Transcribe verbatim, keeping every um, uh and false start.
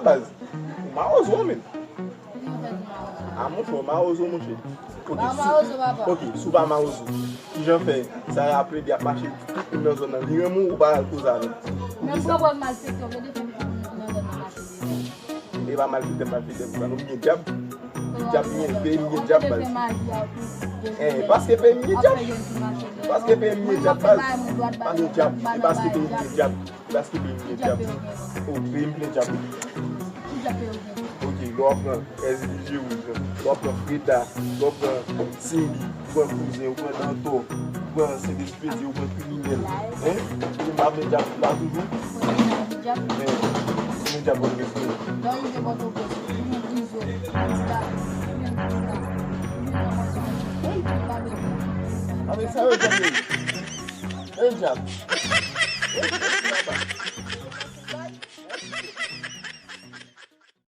Baz, ou mawozo menm. A monchè, ou mawozo, monchè. Ok, si, ok, si ou pa mawozo, kijan fè sa y ap plede ap mache tout moun nan zòn nan? Li renmen w, ou pa al koze avè l. Menm pran pòz malfektè, ou plede fè tout moun nan zòn nan mache. E pa malfektè, malfektè pou sa, nou gen dyab. Dyab gen, peyi m gen dyab, baz. Eh, paske peyi m gen dyab. Paske peyi m gen dyab, baz. Pa gen dyab. E paske peyi m gen dyab. E paske peyi m gen dyab. O, peyi m plen dyab. Ok, lè w ap pran S D G Rouge, lè w ap pran Freda, lè w ap pran Cindy, ou pran Kouzen, ou pran Dantò, ou pran Sentespedi, ou pran kriminèl. Hein? Ou pa plen dyab la toujou? Hein? Ou plen dyab bon respè. Avèk sa yo dyab yo ye. Plen dyab.